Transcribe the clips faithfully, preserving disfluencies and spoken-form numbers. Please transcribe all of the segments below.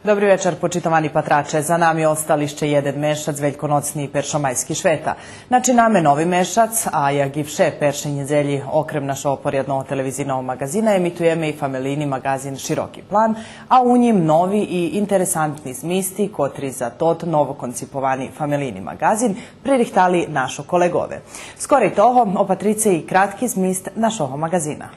Добри вечар, почитовани патраче. За нами остал ище єден мешац вельконоцни и першомайски швета. Начинаме нови мешац, а як и вше перши нєдзелї, окрем нашого порядного телевизийного маґазина, емитуєме и фамелийни маґазин Широки план, а у нїм нови и интересантни змисти, котри за тот ново конциповани фамелийни маґазин пририхтали нашо колеґове. Скорей того, опатрице и кратки змист нашого маґазина.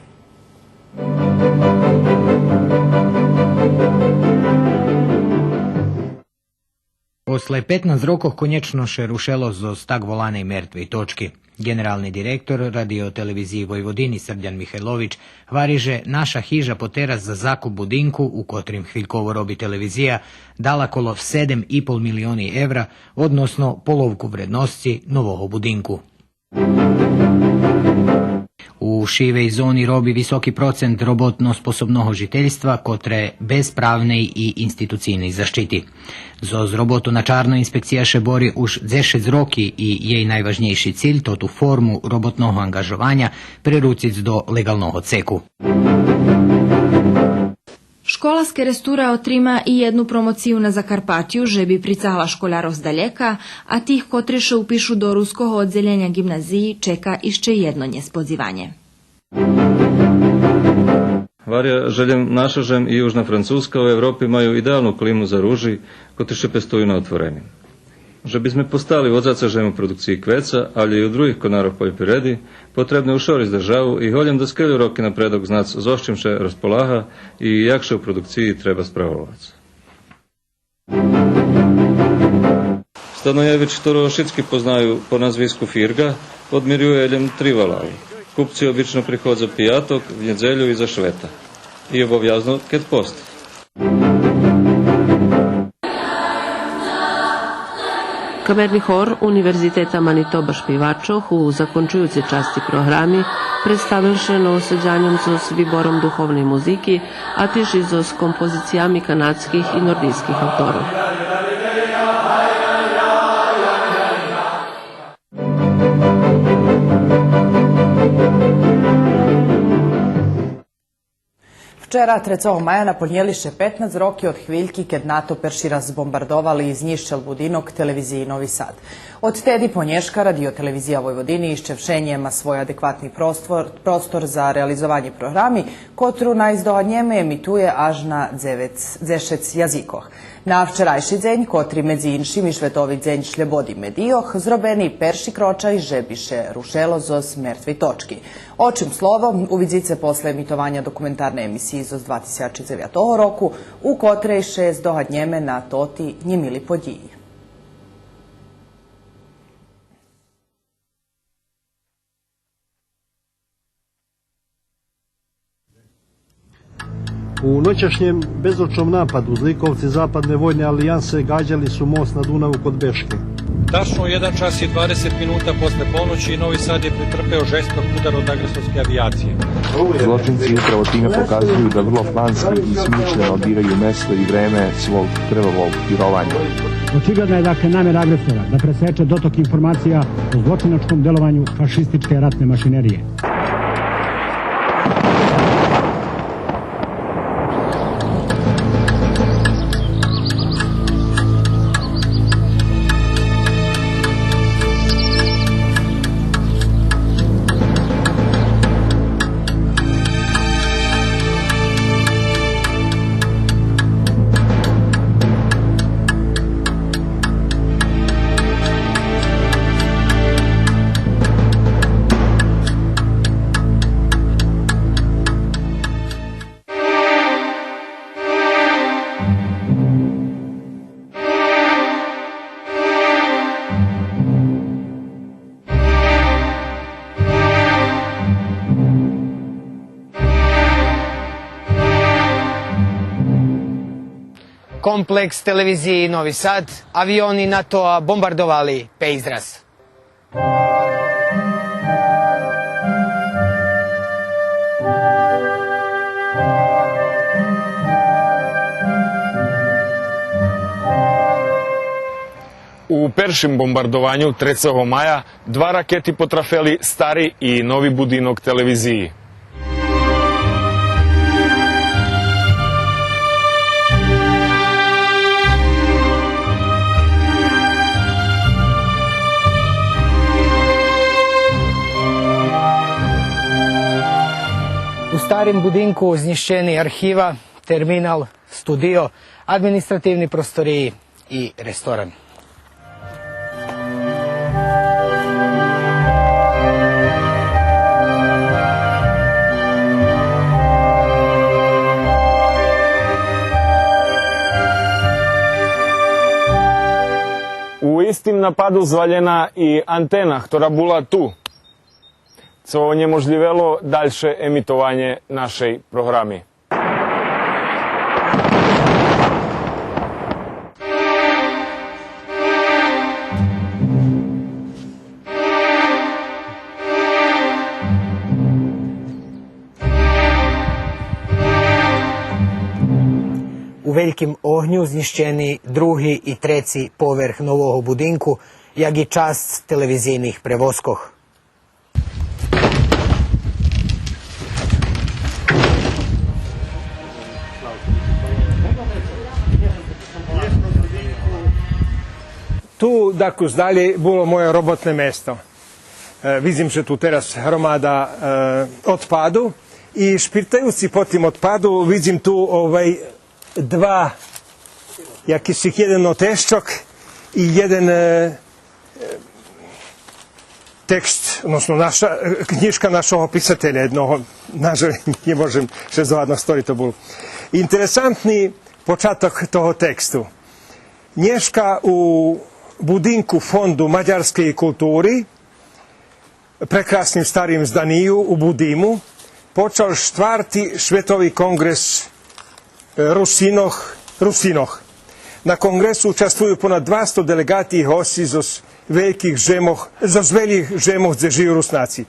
После петнац рокох конєчно ше рушело зоз так воланей мертвей точки. Ґенерални директор Радио-телевизиї Войводини Срдян Михайлович гвари же наша хижа потераз за закуп будинку у котрим хвильково роби телевизия дала коло седем и пол милиони евра, односно половку вредносци нового будинку. У шивей зони роби високи процент роботно способного жительства, котре без правней и институцийней защити. Зоз роботу на чарно инспекция ше бори уж дзешец роки и єй найважнєйши циль тоту форму роботного анґажованя преруциц до леґалного цеку. Школа з Керестура отрима и єдну промоцию на Закарпатю, же би прицагла школярох здалєка, а тих котри ше упишу до руского оддзелєня ґимназиї чека ище єдно нєсподзиванє. Гваря же лєм наша жем и Южна Французка у Европи маю идеалну климу за ружи, котри ше пестую на отвореним. Же бизме постали водзаца жем у продукциї квеца, алє и у других конарох польопривреди, потребне ушориц державу и голєм даскельо роки напредок знац зоз чим ше розполага и як ше у продукциї треба справовац. Станоєвич, хторого шицки познаю по назвиску Фирґа, одмирює лєм три валали. Купци обично приходза пияток, в нєдзелю и за швета. И обовязно кед пост. Камерни хор Универзитета Манитоба шпивачох у закончуюцей часци програми представел ше Новосадяньом зоз вибором духовней музики, а тиж и зоз композициями канадских и нордийских авторох. Вчера, трецого мая, наполнєли ше петнац роки од хвильки кед НАТО перши раз бомбардовал и знїщел будинок Телевизиї Нови Сад. Одтеди по нєшка Радио-телевизия Войводини ище вше нєма свой адекватни простор, простор за реализованє програми, котру, най здогаднєме, емитує аж на дзевец-, дзешец язикох. На вчерайши дзень, котри медзи иншим и Шветови дзень шлєбоди медийох, зробени перши крочай же би ше рушело зоз мертвей точки. О чим слово, увидзице после емитованя документарней емисиї зоз два тисячи дзевятого року, у котрей ше здогаднєме на тоти нємили подїї. У ночашнєм безочном нападу зликовци Западней войней алиянсе ґадзели су мост на Дунаву код Бешке. Тачно у єден час и двацец минута после поноћи Нови Сад је претрпео жесток удар од агресорске авијације. Zločinci upravo time pokazuju da vrlo planski i smišljeno biraju mesto i vreme svog krvavog hirovanja. Očigledna je, dakle, namera agresora da preseče dotok informacija o zločinačkom delovanju fašističke ratne mašinerije. Комплекс Телевизиї Нови Сад, авиони НАТО-а бомбардовали пейздраз. У першим бомбардованю трецого мая два ракети потрафели стари и нови будинок телевизиї. Будинку знїщени архива, терминал, студио, административни просториї и ресторан. У истим нападу звалєна и антена, хтора була ту, цо онєможлївело дальше емитованє нашей програми. У вельким огню знїщени други и треци поверх нового будинку, як и часц телевизийних превозкох. Ту, дакус далєй, було моє роботне место. Е, видзим же ту тераз громада, е, одпаду. И шпиртаюци по тим одпаду, видзим ту, овай, два якиш єден отешчок и єден, е, е, текст, односно наша, е, кнїжка нашого писателя єдного, нажаль, нє можем ше здогадносц хтори то бул. Интересантни початок того тексту. Нєшка у будинку Фонду мадярскей култури прекрасним старим зданию у Будиму почал штварти шветови конґрес, е, Русинох, Русинох. На конґресу участвую понад двасто делеґати и госци зоз вельких жемох, зоз вельких жемох дзе жию Руснаци.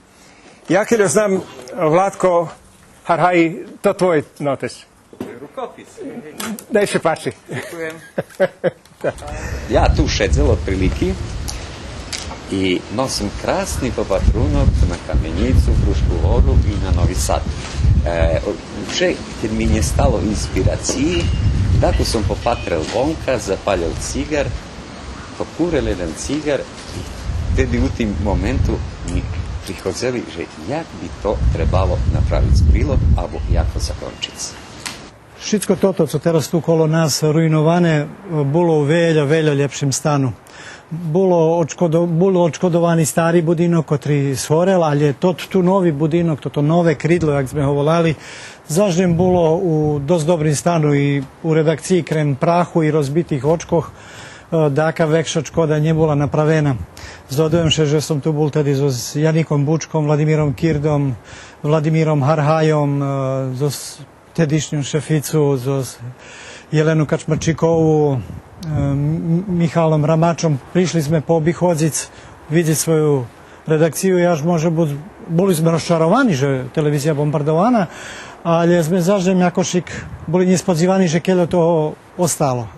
Я кельо знам, Владко, Гаргаї, то твой нотес. Рукопис. Най ше пачи. Дзекуєм. Я ту шедзел отприлики и мал сом красни попатрунок на Каменїцу, Фрушку гору и на Нови Сад. Е, о, вше, кед ми нєстало инспирациї, дакус сом попатрел вонка, запалєл циґар, покурел єден циґар и теди у тим моменту ми приходзели же як би то требало направиц прилог або яко закончиц. Шицко тото, цо тераз ту коло нас руйноване, було у вельо, вельо лєпшим стану. Було одшкодо-, було одшкодовани стари будинок, котри згорел, алє тот ту нови будинок, тото нове кридло, як зме го волали, заш лєм було у досц добрим стану и у редакциї крем праху и розбитих очкох, е, даяка векша шкода нє була направена. Здогадуєм ше же сом ту бул теди зоз Яником Бучком, Владимиром Кирдом, Владимиром Гаргайом, е, зоз тедишню шефицу, зоз Єлену Качмарчикову, е, М-, Михалом Рамачом. Пришли зме пообиходзиц, видзиц свою редакцию, и аж може буц, були зме розчаровани же телевизия бомбардована, алє зме заш лєм якошик були нєсподзивани же кельо того остало.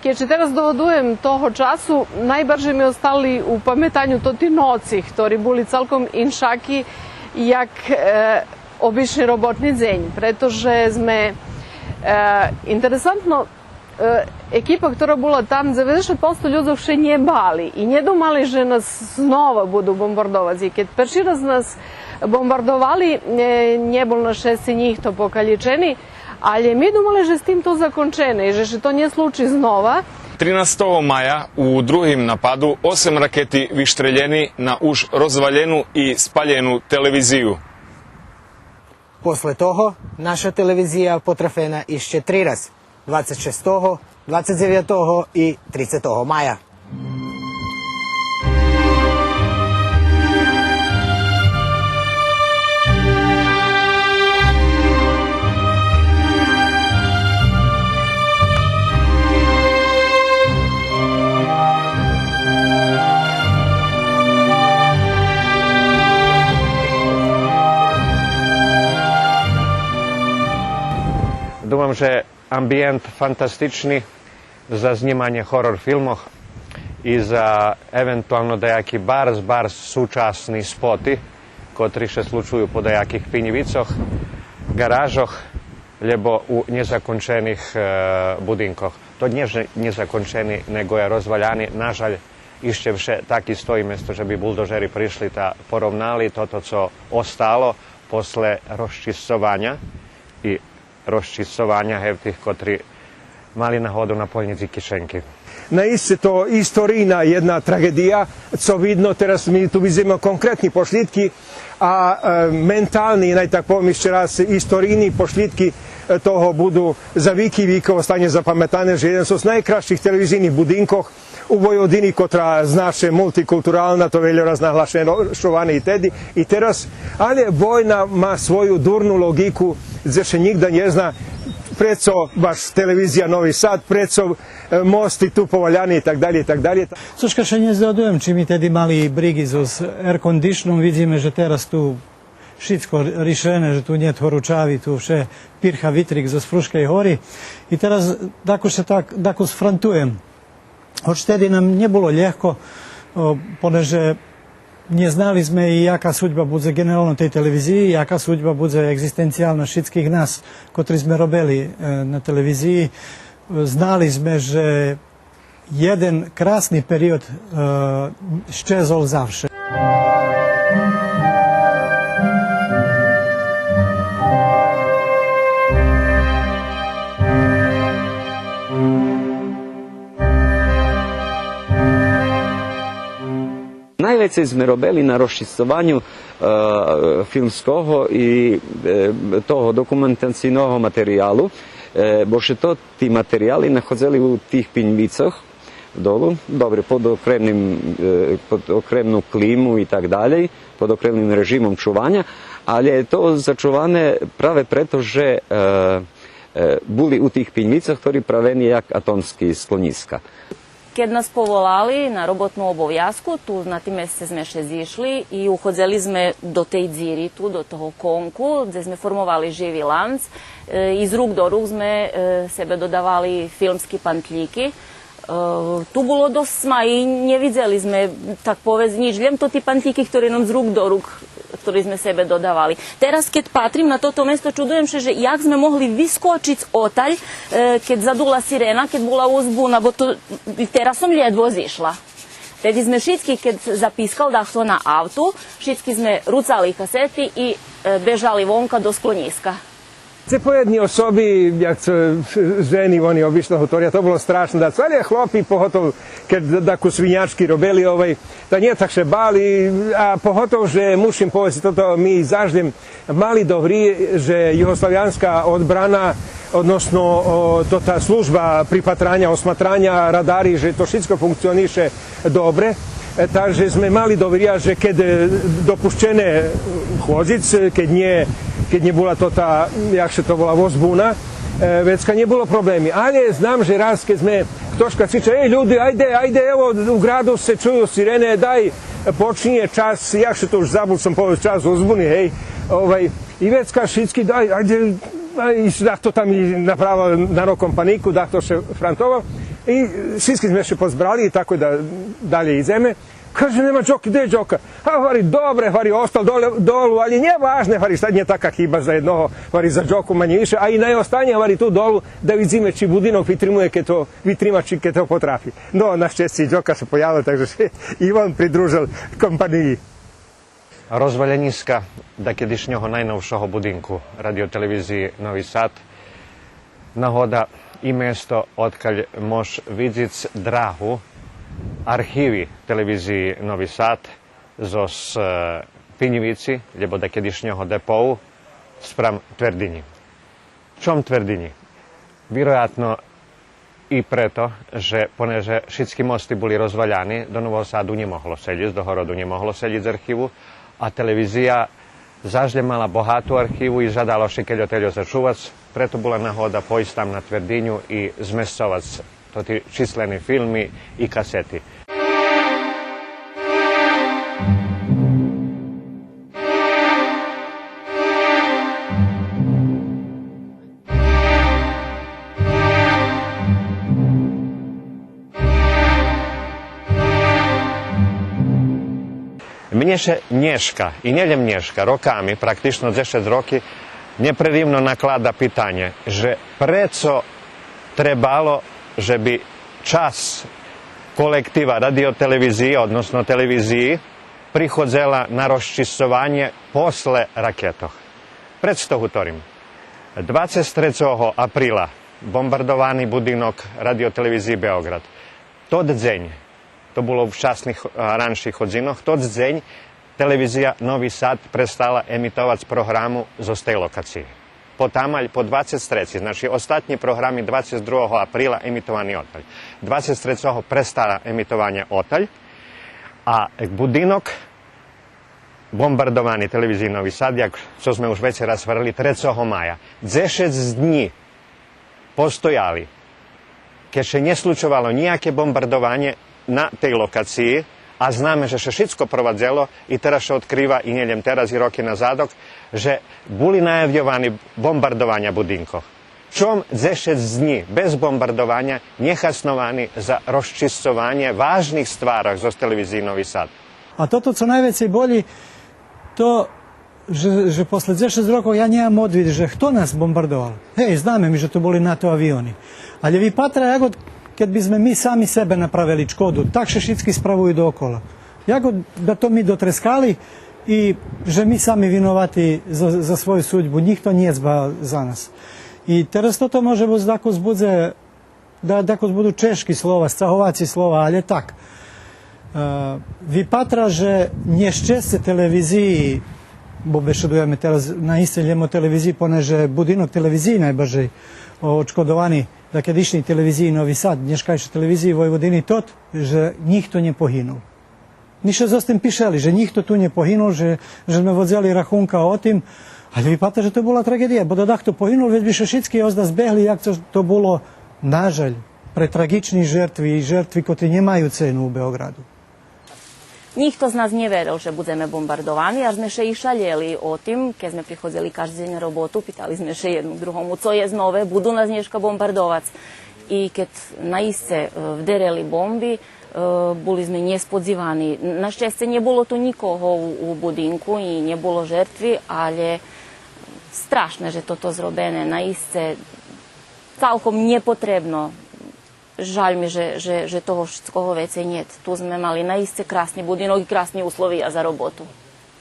Кед ше тераз догадуєм того часу, найбаржей ми остали у паметаню тоти ноци, хтори були цалком иншаки як, е, обични роботни дзень, прето же зме, е, интересантно, е, екипа хтора була там, дзеведзешат посто людзох ше нє бали и нє думали же нас знова буду бомбардовац. И кед перши раз нас бомбардовали, е, нє бул на шесце нїхто покалїчени, алє ми думали же з тим то закончене и же ше то нє случи знова. Тринастого мая у другим нападу осем ракети виштрелєни на уж розвалєну и спалєну телевизию. После того наша телевизия потрафена ище три раз, двацец шестого, двацец дзевятого и трицетого мая. Думам же амбиєнт фантастични за знїманє горор филмох и за евентуално даяки барз, барз сучасни споти, котри ше случую по даяких пинївицох, ґаражох, лєбо у нєзакончених, е, будинкох. То нє же нє закончени, него є розваляни, нажаль, ище вше так и стої, место же би булдожери пришли та поровнали тото цо остало после розчисцованя и розчисцованя гевтих котри мали нагоду наполнїц и кишенки. Наисце то историйна єдна траґедия, цо видно, тераз ми ту видзиме конкретни пошлїдки, а, е, ментални, най так повем ище раз, историйни пошлїдки, е, того буду за вики виков остане запаметане же єден зоз найкрасших телевизийних будинкох у Войводини, котра, зна ше, мултикултурална, то вельо раз наглашоване и теди, и тераз, але война ма свою дурну лоґику, дзе ше нїґда нє зна прецо баш телевизия Нови Сад, прецо, е, мости ту поваляни и так далєй, и так далєй. Цошка ше нє здогадуєм чи ми теди мали бриґи зоз еркондишном, видзиме же тераз ту шицко ришене, же ту нєт горучави, ту вше пирха витрик зоз Фрушкей гори. И тераз дакус ше так, дакус франтуєм. Гоч теди нам нє було лєгко, о, понеже нє знали зме и яка судьба будзе ґенерално тей телевизиї, яка судьба будзе еґзистенциялна шицких нас, котри зме робели, е, на телевизиї. Знали зме же єден красни период, е, щезол завше. Найвецей зме робели на розчисцованю, е, филмского и, е, того документацийного материялу, е, бо ше то ти материяли находзели у тих пиньвицох долу, добре, под окремним, е, под окремну климу и так далєй, под окремним режимом чуваня, але то зачуване праве прето же, е, е, були у тих пиньвицох, хтори правени як атомски склонїска. Кед нас поволали на роботну обовязку, ту на тим месце зме ше зишли и уходзели зме до тей дзири ту, до того конку, дзе зме формовали живи ланц, е, и з рук до рук зме, е, себе додавали филмски пантлїки. Е, ту було досц сма и нє видзели зме, так повесц, нїч, лєм тоти пантлїки, хтори нам з рук до рук, хтори зме себе додавали. Тераз, кед патрим на тото место, чудуєм ше же як зме могли вискочиц одталь, е, кед задула сирена, кед була узбуна, бо то и тераз сом лєдво зишла. Теди зме шицки, кед запискал дахто на авту, шицки зме руцали касети и, е, бежали вонка до склонїска. Це по єдней особи, як цо жени, вони обично готоря, то було страшно дацо, але хлопи, поготов кед даку свинячки робели, овай, та нє так ше бали, а поготов же мушим повесц тото, ми завжди мали добри же югославянска одбрана, односно, о, то та служба припатраня, осматраня, радари, же то шицко функционише добре. Е, так же зме мали довиря же кед, е, допущене ходзиц, кед нє, кед нє була то та, як ше то вола, возбуна, е, вецка нє було проблеми. Але знам же раз кед зме, хтошка кричал: „Ей, люди, айде, айде, ево, у граду ше чую сирене, дай, починє час“, як ше то уж, забул сом повесц, час возбуни, гей, овай, и вецка шицки, дай, айде, а и дахто там и направил нароком панику, дахто ше франтовал. И шицки зме ше позбрали и тако да далєй идземе. Каже: „Нема Дьоки, де Дьока?“ „А, — гвари, — добре, — гвари, — остал доле, долу, але нє важне, — гвари, — шта, нє така хиба за єдного, — гвари, — за Дьоку, манєйше, а и най остане, — гвари, — ту долу, да видзиме чи будинок витримує, кед то витрима, чи кед то потрафи.“ Но, на щесце Дьока ше появел, так же ше и вон придружел компаниї. Розвалєнїска дакедишнього найновшого будинку Радио-телевизиї Нови Сад, нагода и место одкаль мож видзиц драгу архиви Телевизиї Нови Сад зоз, е, Пиньвици, лєбо дакедишнього депоу, спрам Твердинї. Чом Твердинї? Вироятно и прето же, понеже шицки мости були розваляни, до Нового Саду нє могло ше лїзц, до городу нє могло ше лїзц з архиву, а телевизия заш лєм мала богату архиву и жадало ше кельо-тельо зачувац, прето була нагода пойсц там на Твердиню и змесцовац тоти числени филми и касети. Мнє ше нєшка, и нє лєм нєшка, роками, практично дзешец роки, нєпреривно наклада питанє же прецо требало же би часц колектива радио-телевизиї, односно телевизиї, приходзела на розчисцованє после ракетох. Прецто гуторим. Двацец трецого априла бомбардовани будинок Радио-телевизиї Беоґрад. Тот дзень, то було у вчасних, а, ранших годзинох, тот дзень телевизия Нови Сад престала емитовац програму зоз тей локациї. Потамаль по двацец треци, значи, остатнї програми двацец другого априла емитовани оталь. Двацец трецого престала емитованє оталь, а будинок бомбардовани телевизиї Нови Сад, як цо зме уж вецераз гварели, трецого мая. Дзешец днї постояли, кед ше нє случовало нїяке бомбардованє на тей локациї, а знаме же ше шицко провадзело и тераз ше одкрива, и нє лєм тераз, и роки назадок, же були наявйовани бомбардованя будинкох. Чом дзешец днї без бомбардованя нє хасновани за розчисцованє важних стварох зоз телевизиї Нови Сад? А тото цо найвецей болї, то же, же после дзешец рокох я нємам одвит же хто нас бомбардовал. Гей, знаме ми же то були НАТО авиони. Але випатра як од кед би зме ми сами себе направели чкоду, так ше шицки справую доокола. Як од да то ми дотрескали и же ми сами виновати за, за свою судьбу, нїхто нє дзба за нас. И тераз тото може буц дакус будзе да, дакус буду чежки слова, сцаговаци слова, але так. Е, випатра же нєщесце телевизиї, бо бешедуєме тераз наисце лєм о телевизиї, понеже будинок телевизиї найбаржей очкодовани, дакедишнєй телевизиї Нови Сад, нєшкайшей телевизиї Войводини, тот же нїхто нє погинул. Ми ше зоз тим пишели, же нїхто ту нє погинул, же, же зме водзели рахунка о тим, але випатра же то була траґедия, бо да дахто погинул, вец би ше шицки озда збегли, як то, то було, нажаль, пре траґични жертви и жертви котри нємаю цену у Беоґраду. Нїхто з нас нє верел же будземе бомбардовани, аж зме ше и шалєли о тим, кед зме приходзели кажди дзень на роботу, питали зме ше єдну другому: „Цо єст нове? Буду нас нєшка бомбардовац?“ И кед наисце, е, вдерели бомби, Е, були зме нєсподзивани. На щесце, нє було ту нїкого у, у будинку и нє було жертви, але страшне же тото зробене, наисце цалком нєпотребно. Жаль ми же, же, же того шицкого вецей нєт. Ту зме мали наисце красни будинок и красни условия за роботу.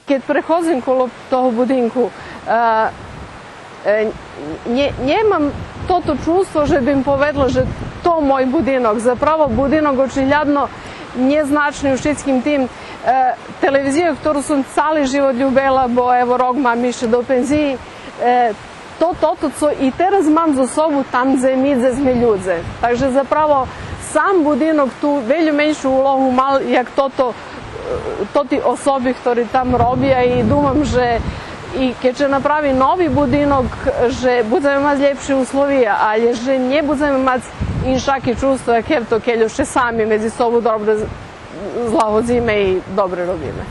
Кед преходзим коло того будинку, е, е, нє-, нємам тото чувство же бим поведла же то мой будинок. Заправо, будинок очиглядно нєзначни у шицким тим. Е, телевизию, котру сом цали живот любела, бо, ево, рок мам ище до пензиї, е, то, тото цо и тераз мам зоз собу там дзе ми, дзе зме людзе. Так же заправо сам будинок ту вельо меншу улогу мал як тото, е, тоти особи хтори там робя, и думам же и кед ше направи нови будинок, же будземе мац лєпши условия, але же нє будземе мац иншаки чувство як гевто кельо ше сами медзи собу добре з-, злагодзиме и добре робиме.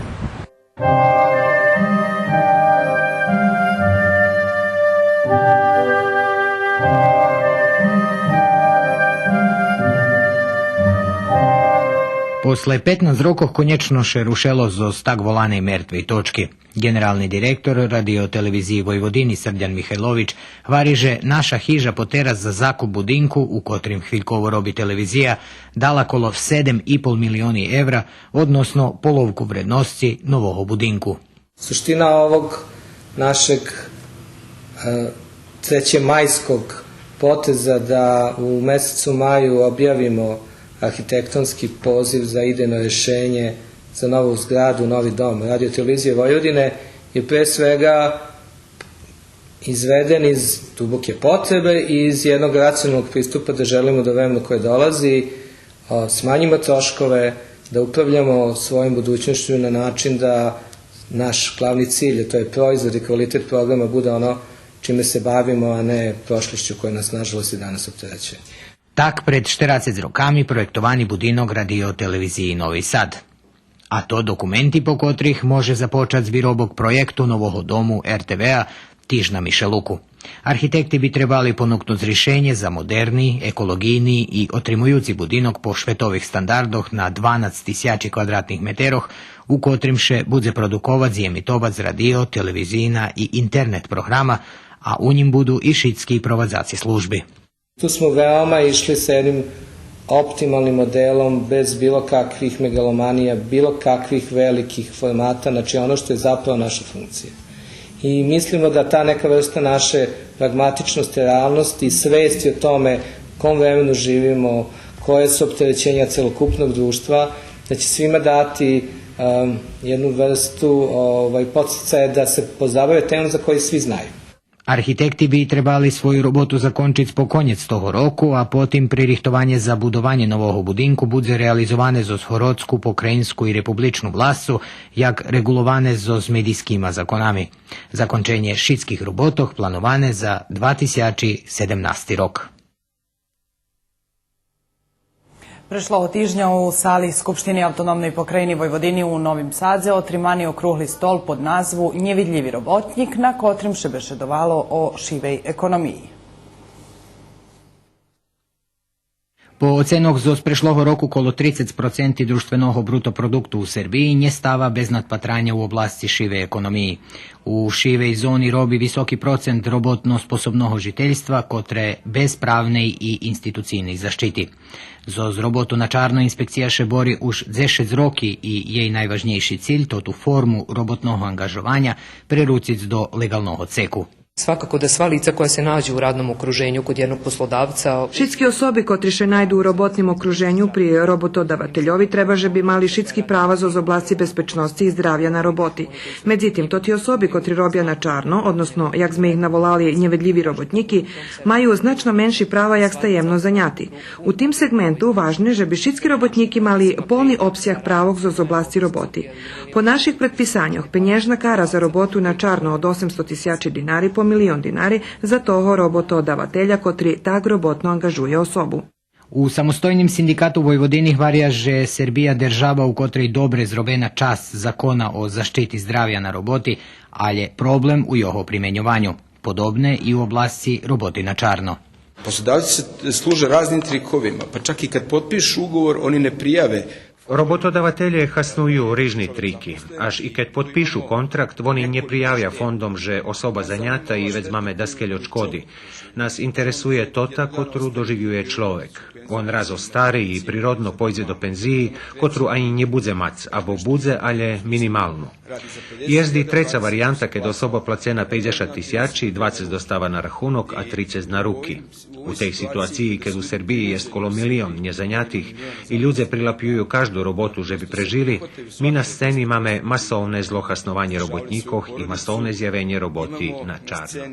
После петнац рокох конєчно ше рушело зоз так воланей мертвей точки. Ґенерални директор Радио-телевизиї Войводини Срдян Михайлович гвари же наша хижа потераз за закуп будинку у котрим хвильково роби телевизия дала коло седем и пол милиони евра, односно половку вредносци нового будинку. Suština ovog našeg, e, trećemajskog poteza da u mesecu maju objavimo arhitektonski poziv za idejno rešenje za novu zgradu, novi dom Radio-televizije Vojvodine je pre svega izveden iz duboke potrebe i iz jednog racionalnog pristupa da želimo da u vremenu koje dolazi, a, smanjimo troškove, da upravljamo svojom budućnošću na način da naš glavni cilj, a to je proizvod i kvalitet programa, bude ono čime se bavimo, a ne prošlošću koja nas, nažalost, i danas opterećuje. Так пред штерацец роками проєктовани будинок Радио-телевизиї Нови Сад. А то документи по котрих може започац виробок проєкту нового дому Р Т В-а тиж на Мишелуку. Архитекти би требали понукнуц ришенє за модерни, еколоґийни и отримуюци будинок по шветових стандардох на дванац тисячи квадратних метерох, у котрим ше будзе продуковац и емитовац радио, телевизийна и интернет програма, а у нїм буду и шицки провадзаци служби. Tu smo veoma išli sa jednim optimalnim modelom, bez bilo kakvih megalomanija, bilo kakvih velikih formata, znači ono što je zapravo naša funkcija. I mislimo da ta neka vrsta naše pragmatičnosti, realnosti, svesti o tome u kom vremenu živimo, koje su opterećenja celokupnog društva, da će svima dati, em, jednu vrstu, ovaj, podsticaja da se pozabave temom za koju svi znaju. Архитекти би требали свою роботу закончиц по конєц того року, а потим пририхтованє за будованє нового будинку будзе реализоване зоз городску, покраїнску и републичну власцу, як реґуловане зоз медийскима законами. Законченє шицких роботох плановане за два тисячи седемнасти рок. Прешлого тижня у сали Скупштини Автономней Покраїни Войводини у Новим Садзе отримани округли стол под назву Нєвидлїви роботнїк, на котрим ше бешедовало о шивей економиї. По оценох, зоз прешлого року коло трицец проценти дружтвеного бруто продукту у Сербиї нє става без надпатраня у обласци шивей економиї. У шивей зони роби високи процент роботно способного жительства, котре без правней и институцийней защити. Зоз роботу на чарно инспекция ше бори уж дзешец роки и єй найважнєйши циль тоту форму роботного анґажованя преруциц до леґалного цеку. Svakako da sva lica koja se nađu u radnom okruženju kod jednog poslodavca. Шицки особи котри ше найду у роботним окруженю при роботодавательови треба же би мали шицки права зоз обласци безпечносци и здравя на роботи. Медзитим, тоти особи котри робя на чарно, односно, як зме их наволали, нєведлїви роботнїки, маю значно менши права як стаємно заняти. У тим сегменту важне же би шицки роботнїки мали полни обсяг правох зоз обласци роботи. По наших предписаньох, пенєжна кара за роботу на чарно од осемсто тисячи динари по милион динари за того роботодавателя котри так роботно анґажує особу. У Самостойним синдикату Войводини гваря же Сербия держава у котрей добре зробена часц закона о защити здравя на роботи, алє проблем у його применьованю. Подобне и у обласци роботи на чарно. Poslodavci se služe raznim trikovima, pa čak i kad potpišu ugovor, oni ne prijave. Роботодавателє хасную рижни трики. Аж и кед подпишу контракт, вони нє приявя фондом же особа занята и вец маме даскельо чкоди. Нас интересує тота котру доживює чловек. Он раз остари и природно пойдзе до пензиї, котру анї нє будзе мац, або будзе, алє минималну. Єст и треца вариянта, кед особа плацена пейдзешат тисячи, двацец достава на рахунок, а трицец на руки. У тей ситуациї, кед у Сербиї єст коло милион нєзанятих и людзе прилапюю кажду роботу же би прежили, ми на сцени маме масовне злохаснованє роботнїкох и масовне зявенє роботи на чарно.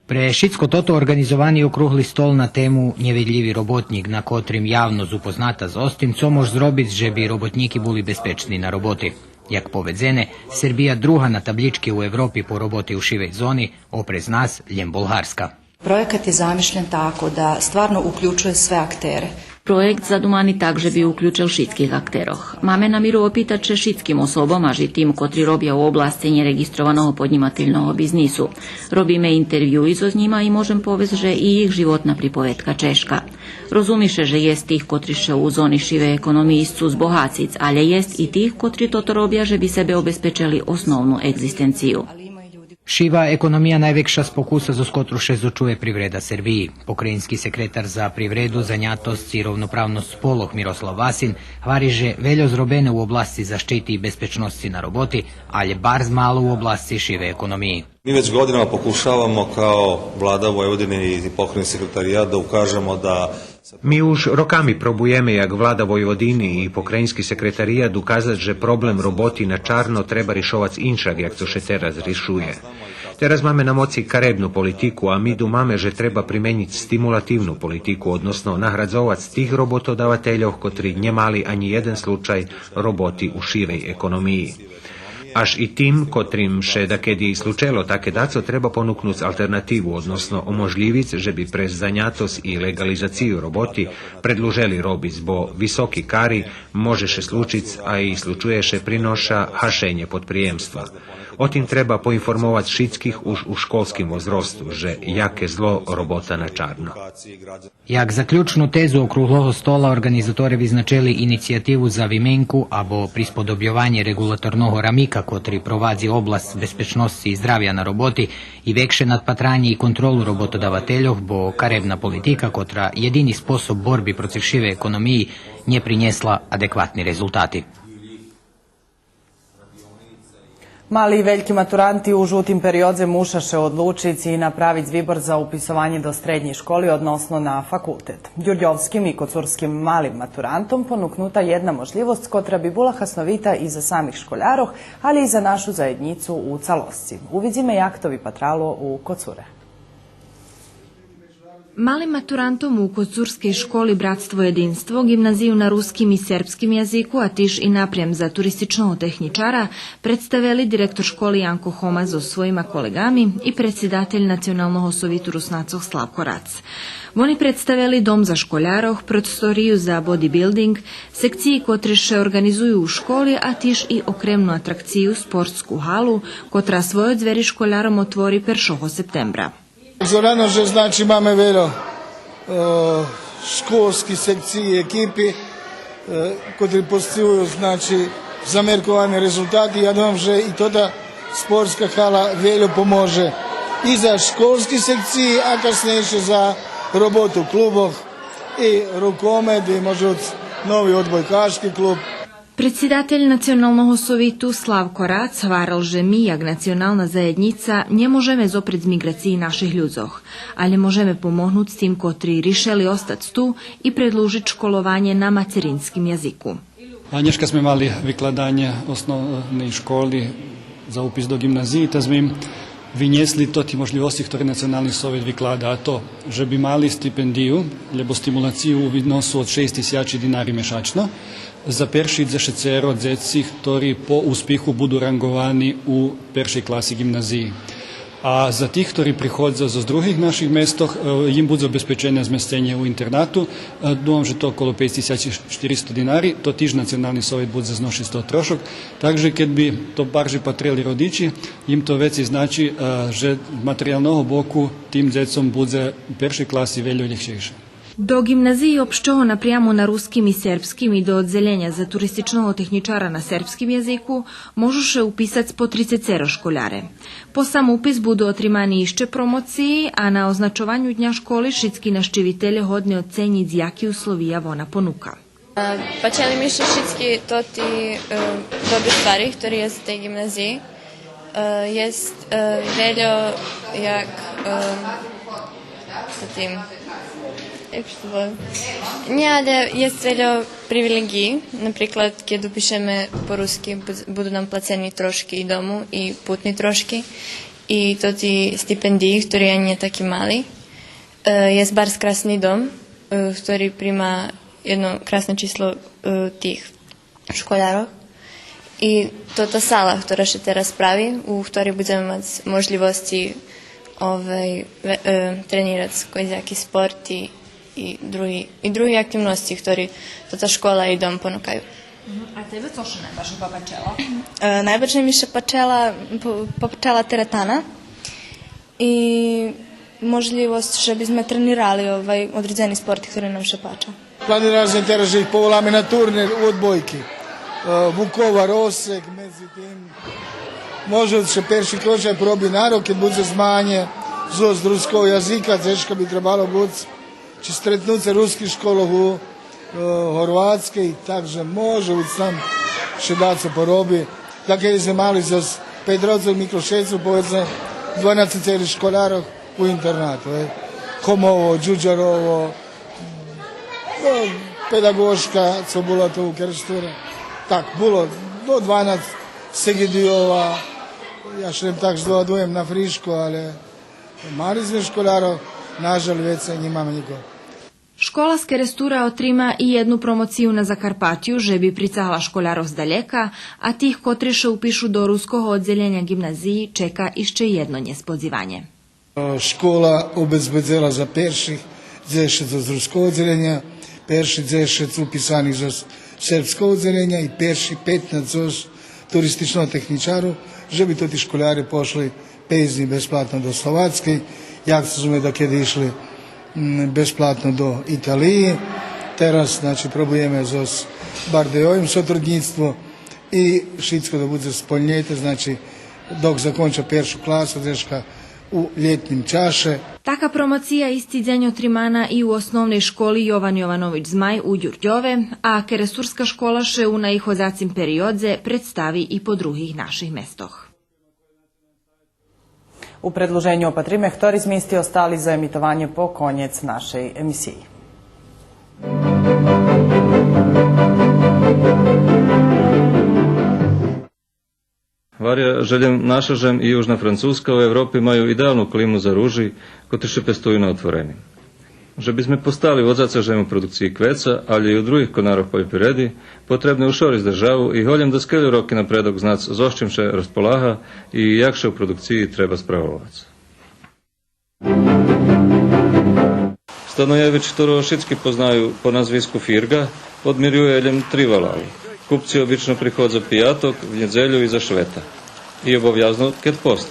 Пре шицко тото орґанизовани округли стол на тему Нєвидлїви роботнїк, на котрим явносц упозната зоз тим цо мож зробиц же би роботнїки були безпечни на роботи. Як поведзене, Сербия друга на таблїчки у Европи по роботи у шивей зони, опрез нас лєм Болгарска. Проєкат је замишлјен тако да стварно укључује све актере. Проєкт задумани так же би уключел шицких актерох. Маме намиру опитац ше шицким особом, аж и тим котри робя у обласци нєреґистрованого поднїмательного бизнису. Робиме интервюи зоз нїма и можем повесц же и їх животна приповедка чежка. Розуми ше же єст тих котри ше у зони шивей економиї сцу збогациц, алє єст и тих котри тото робя же би себе обезпечели основну еґзистенцию. Шива економия найвекша спокуса зоз котру ше зочує привреда Сербиї. Покраїнски секретар за привреду, занятосц и ровноправносц полох Мирослав Васин гвари же вельо зробене у обласци защити и безпечносци на роботи, алє барз мало у обласци шивей економиї. Mi već godinama pokušavamo kao Vlada Vojvodine i Pokrajinski sekretarijat da ukažemo da Ми уж роками пробуєме, як Влада Войводини и Покраїнски секретарият, указац же проблем роботи на чарно треба ришовац иншак, як цо ше тераз ришує. Тераз маме на моци каребну политику, а ми думаме же треба применїц стимулативну политику, односно наградзовац тих роботодавательох котри нє мали анї єден случай роботи у шивей економиї. Аж и тим котрим ше дакеди случело таке дацо, треба понукнуц алтернативу, односно оможлївиц же би през занятосц и леґализацию роботи предлужели робиц, бо високи кари, може ше случиц, а и случує ше, приноша гашенє подприємства. О тим треба поинформовац шицких уж у школским возросту же яке зло робота на чарно. Як заключну тезу округлого стола орґанизаторе визначели инициятиву за вименку або присподобйованє реґулаторного рамика котри провадзи обласц безпечносци и здравя на роботи, и векше надпатранє и контролу роботодавательох, бо каребна политика, котра єдини способ борби процив шивей економиї, нє принєсла адекватни резултати. Мали и вельки матуранти у жутим периодзе муша ше одлучиц и направиц вибор за уписованє до штреднєй школи, односно на факултет. Дюрдьовским и коцурским малим матурантом понукнута єдна можлївосц котра би була хасновита и за самих школярох, али и за нашу заєднїцу у цалосци. Увидзиме як то випатрало у Коцуре. Малим матурантом у коцурскей школи „Братство єдинство”, ґимназию на руским и сербским язику, а тиж и напрям за туристичного технїчара, представели директор школи Янко Хома зоз своїма колеґами и предсидатель Националного совиту Руснацох Славко Рац. Вони представели дом за школярох, просторию за бодибилдинґ, секциї котри ше орґанизую у школи, а тиж и окремну атракцию, спортску галу, котра свойо дзвери школяром отвори першого септембра. Зорано же, значи, маме вельо, е, школски секциї, екипи, е, котри постигую, значи, замерковани резултати. Я думам же и тота спортска гала вельо поможе и за школски секциї, а каснєйше за роботу клубох и рукомет, и може нови одбойкашки клуб. Предсидатель Националного совиту Славко Рац гварел же ми, як национална заєднїца, нє можеме зопрец миґрациї наших людзох, алє можеме помогнуц тим котри ришели остац ту и предлужиц школованє на материнским язику. А нєшка зме мали викладанє основней школи за упис до ґимназиї, та зме им винєсли тоти можлївосци хтори Национални совит виклада, а то же би мали стипендию, лєбо стимулацию у виносу од шейсц тисячи динари мешачно, за перши дзешецеро дзеци хтори по успиху буду ранґовани у першей класи ґимназиї. А за тих хтори приходза зоз других наших местох, е, им будзе обезпечене змесценє у интернату. Е, думам же то около пейц тисячи штиристо динари, то тиж Национални совит будзе зношиц з того трошок. Так же кед би то баржей патрели родичи, им то вецей значи, е, же з материялного боку тим дзецом будзе у першей класи вельо лєгчейше. До ґимназиї општого напряму на руским и сербским и до оддзелєня за туристичного технїчара на сербским язику можу ше уписац по трицецеро школяре. По сам упис буду отримани ище промоциї, а на означованю Дня школи шицки нащивителє годни оценїц яки условия вона понука. Е, пачели ми ше шицки тоти, е, добри ствари хтори єст у тей ґимназиї. Е, єст, е, вельо як, е, за тим, як ше то вола? Нє, алє єст вельо привилеґиї. Наприклад, кед упишеме по руски, буд-, буду нам плацени трошки и дому, и путни трошки, и тоти стипендиї, хтори анї нє таки мали. Е, єст барз красни дом, е, хтори прима єдно красне число, е, тих школярох. И тота сала хтора ше тераз прави, у хторей будземе мац можлївосци, овай, ве-, е, тренирац коєдзеяки спорти и, и други, и други активносци хтори тота школа и дом понукаю. Мгм. А тебе цо ше найбаржей попачело? Е, найбаржей ми ше пачела, по-, попачела теретана. И можлївосц же би зме тренирали, овай, одредзени спорти хтори нам ше пача. Планирали зме тераз же их поволаме на турнир у одбойки. Е, Вуковар, Осек, медзи тим. Може ше перши крочак проби на рок, кед будзе змаганє зоз руского язика, дзешка би требало буц чи стретнуце руских школох у, е, Горватскей, так же може буц там ше дацо пороби. Такед зме мали зоз Петровцох, Миклошевцох, поведзме, дванацецели школярох у интернату, е. Хомово, Дюдярово, но, педаґошка, цо була ту у Керестуре. Так, було до дванац, Сегедийова, я ше так здогадуєм на фришко, алє мали зме школярох, нажаль, вецей нємаме нїкого. Школа з Керестура отрима и єдну промоцию на Закарпатю, же би прицагла школярох здалєка, а тих котри ше упишу до руского оддзелєня ґимназиї, чека ище єдно нєсподзиванє. Школа обезбедзела за перших дзешец з руского оддзелєня, перши дзешец уписаних з сербского оддзелєня и перши петнац з туристичного технїчару, же би тоти школяре пошли пейц днї безплатно до Словацкей, як зме дакеди ишли, м, безплатно до Италиї. Тераз, значи, пробуєме з Бардейовим сотруднїцтво. И шицко да будзе сполнєте, значи, док законча першу класу, дзешка у лєтнїм чаше. Така промоция исти дзень отримана и у Основней школи „Йован Йованович Змай” у Дюрдьове, а кересурска школа ше у наиходзацим периодзе представи и по других наших местох. У предлуженю опатриме хтори змисти остали за емитованє по конєц нашей емисиї. Гваря же лєм наша жем и Южна Французка у Европи маю идеалну климу за ружи, котри ше пестую на отвореним. Же бизме постали водзаца жем у продукциї квеца, алє и у других конарох польопривреди, потребне ушорисц державу и голєм даскельо роки напредок знац зоз чим ше розполага и як ше у продукциї треба справовац. Станоєвич, хторого шицки познаю по назвиску Фирґа, одмирює лєм три валали. Купци обично приходза пияток, в нєдзелю и за швета. И обовязно кед пост.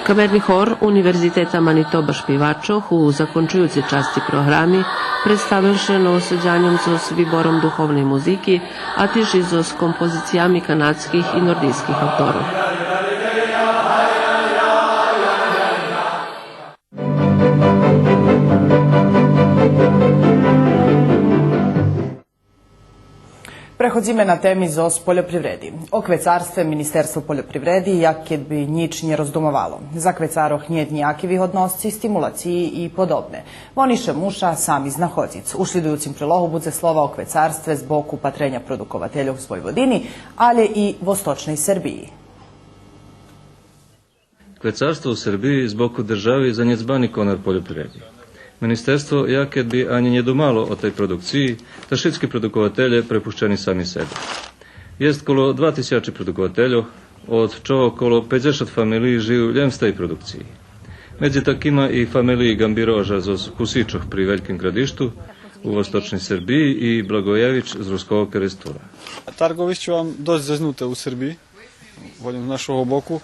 Камерни хор Универзитета Манитоба шпивачох у закончуюцей часци програми представел ше Новосадяньом зоз вибором духовней музики, а тиж и зоз композициями канадских и нордийских авторох. Преходзиме на теми зоз польопривреди. О квецарстве Министерство польопривреди як кед би нїч нє роздумовало. За квецарох нєт нїяки вигодносци, стимулациї и подобне. Вони ше муша сами знаходзиц. У шлїдуюцим прилогу будзе слова о квецарстве з боку патреня продуковательох з Войводини, алє и Восточней Сербиї. Квецарство у Сербиї з боку держави занєдзбани конар польопривреди. Министерство як кед би анї нє думало о тей продукциї, та шицки продукователє препущени сами себе. Єст коло два тисячи продуковательох, од чого коло пейдзешат фамелиї жию лєм з тей продукциї. Медзи такима и фамелиї Ґамбирожа зоз Кусичох при Вельким Ґрадишту у Восточней Сербиї и Благоєвич з Руского Керестура. Тарґовище вам досц зезнуте у Сербиї. Голєм з нашого боку.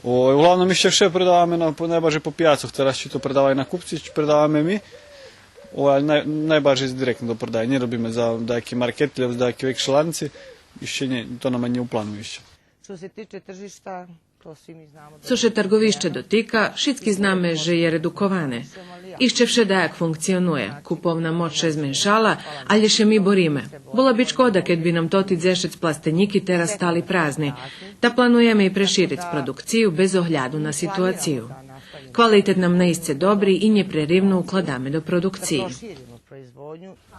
О, углавном ище вше предаваме на, по, найбаржей по пияцох, тераз чи то предаваю накупци, чи предаваме ми. О, але най-, найбаржей директно до продаю. Нє робиме за даяки маркет, лєбо за даяки векши ланци. Ище нє, то нам нє у плану ище. Цо ше тиче тржишта, то сви ми знамо да... Цо ше тарґовище дотика, шицки знаме же є редуковане. Ище вше даяк функционує. Куповна моц ше зменшала, алє ше ми бориме. Була би шкода кед би нам тоти дзешец пластенїки тераз стали празни. Та плануєме и прешириц продукцию без огляду на ситуацию. Квалитет нам наисце добри и нєпреривно укладаме до продукциї.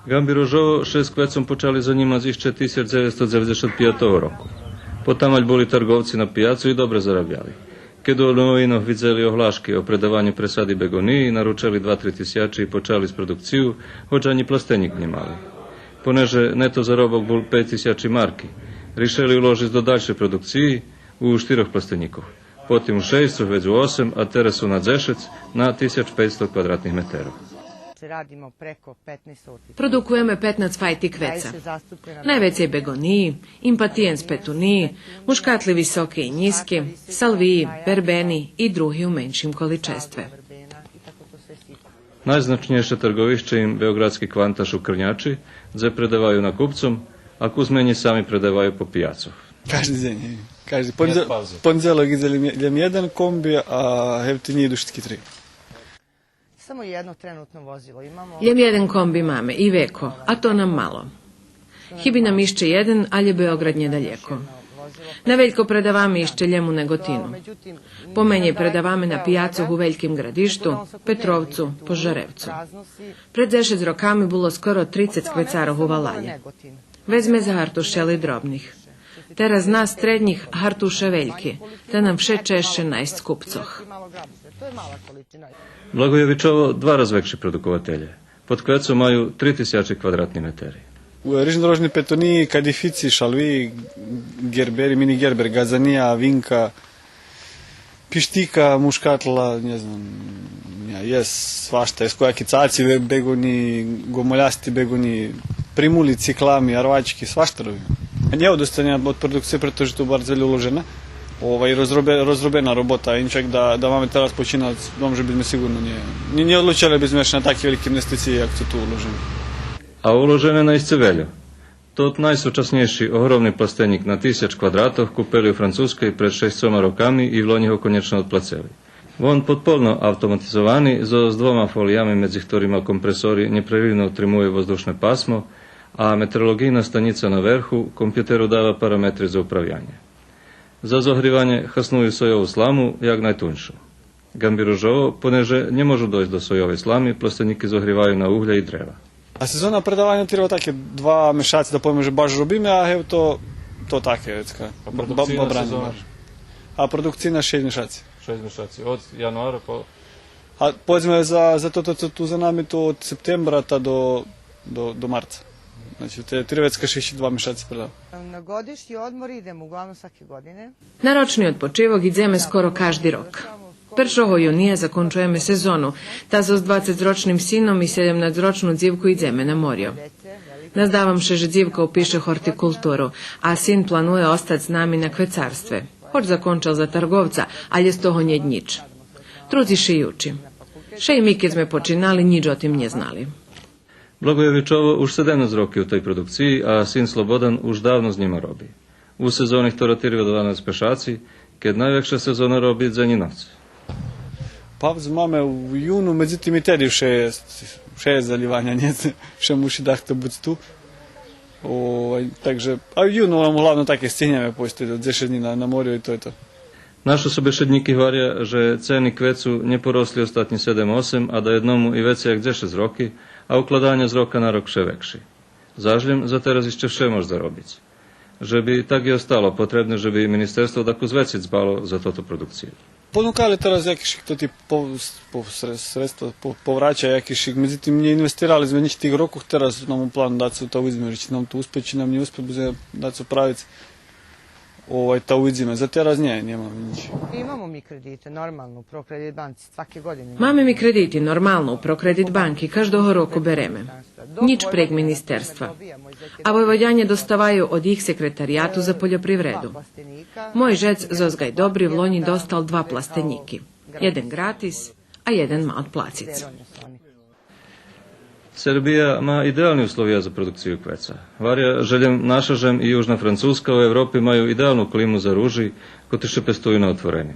Ґамбирожово ше з квецом почали занїмац ище тисяч дзевецсто дзеведзешат пиятого року. Потамаль були тарґовци на пияцу и добре зарабяли. Кед у новинох видзели оглашки о предаваню пресади беґониї, наручели два-три тисячи и почали з продукцию, гоч анї пластенїк нє мали. Понеже нето заробок бул пейц тисячи марки, ришели уложиц до дальшей продукциї у штирох пластенїкох. Потим у шейсц, цо вец у осем, а тераз су на дзешец на тисяч пейцсто квадратних метерох. Продукуєме петнац файти квеца. Найвецей беґониї, импатиєнс петуниї, мушкатли високи и нїзки, салвиї, вербени и други у меншим количестве. Найзначнєйше тарґовище им беоґрадски кванташ у Крнячи, дзе предаваю накупцом, а кус менєй сами предаваю по пияцох. Кажди дзень, кажди. Понедзе-, понедзелок идзе лєм, лєм єден комби, а гевтини иду шицки три. Само єдно тренутно возило имамо. Лєм єден комби маме, Ивеко, а то нам мало. Хиби нам ище єден, алє Беоґрад нєдалєко. Навелько предаваме ище лєм у Неґотину. Поменєй предаваме на пияцох у Вельким Ґрадишту, Петровцу, Пожаревцу. Пред дзешец роками було скоро трицец квецарох у валалє. Вец зме загартушели дробних. Тераз нас, стреднїх, гартуша вельки, та нам вше чежше найсц купцох. Благоєвичово два раз векши продукователє. Под квецом маю три тисячи квадратни метери. Рижнорожни петуниї, кадифици, шалвиї, ґербери, мини ґербер, ґадзания, винка, пиштика, мушкатла, нє знам, нє, єст свашта, єст кояки цаци бе-, беґуни, гомолясти беґуни, примули, циклами, арвачки, свашта робим. Нє одустанєме од продукциї, прето же ту барз вельо уложене. Овай, розробе-, розробена робота, иншак да, да маме тераз починац, думам же бизме сиґурно нє, нє, нє одлучели бизме ше на таки вельки инвестициї, як цо ту уложене. А уложене наисце вельо. Тот найсучаснєйши огромни пластенїк на тисяч квадратох купели у Французкей пред шейсцома роками и влонї го конєчно одплацели. Вон подполно автоматизовани, зоз двома фолиями, медзи хторима компресори нєпреривно отримує воздушне пасмо, а метеоролоґийна станїца на верху компютеру дава параметри за управянє. За зогриванє хасную сойову сламу, як найтуньшу. Ганбирожово, понеже нє можу дойсц до сойовей слами, пластенїки зогриваю на угля и древа. А сезона предаваня тирва таке два мешаци, да повеме же баш робиме, а гевто, то таке, вецка. А продукцийна сезона? А продукцийна шейсц мешаци. Шейсц мешаци, од януара по... А поведзме за, за тото цо ту за нами, то од септембра та до, до, до марца. Значи, те, тирва вецка шейсц и два мешаци предава. На годишњи одмор идемо углавном сваке године. На рочни одпочивок идземе скоро кажди рок. Першого юния закончуєме сезону, та зоз двацецрочним сином и седемнацрочну дзивку идземе на морю. Наздавам ше же дзивка упише гортикултуру, а син планує остац з нами на квецарстве. Гоч закончел за тарговца, алє з того нєт нїч. Друдзи ше и учи. Ше и ми, кед зме починали, нїч о тим нє знали. Благоєвичово уж седемнац роки у тей продукциї, а син Слободан уж давно з нїма роби. У сезони хтора тирва дванац мешаци, кед найвекша сезона роби дзень и ноц. Паузи маме у юну, медзитим и теди вше єст, вше єст залїваня, нє? Вше муши дахто буц ту. Овай, так же, а у юну нам углавном таке стигнєме пойсц до дзешец днї на, на морю и то є то. Нашо собешеднїки гваря же цени квецу нє поросли остатнї седем-осем, а даєдному и вецей як дзешец роки, а укладаня з рока на рок вше векши. Заш лєм за тераз ище вше мож заробиц. Же би так и остало, потребне же би министерство дакус вецей дбало за тоту продукцию. Понукали тераз якишик тоти по-, по-, сре-, средства по-, поврача якишик, медзитим нє инвестирали зме нїч тих рокох, тераз нам у план дацо та увидзиме, чи нам то успе, чи нам нє успе, будземе дацо правиц. Овай, та увидзиме. За тераз нє, нємаме нїч. Имамо ми кредите, нормално, у Прокредит банци, сваке године. Маме ми кредити, нормално, у Прокредит банки, каждого року береме. Нїч прейґ министерства. А Войводянє доставаю од їх секретарияту за польопривреду. Мой жец зоз Ґайдобри влонї достал два пластенїки. Єден ґратис, а єден ма одплациц. Сербия ма идеални условия за продукцию квеца. Гваря же лєм наша жем и Южна Французка у Европи маю идеалну климу за ружи, котри ше пестую на отвореним.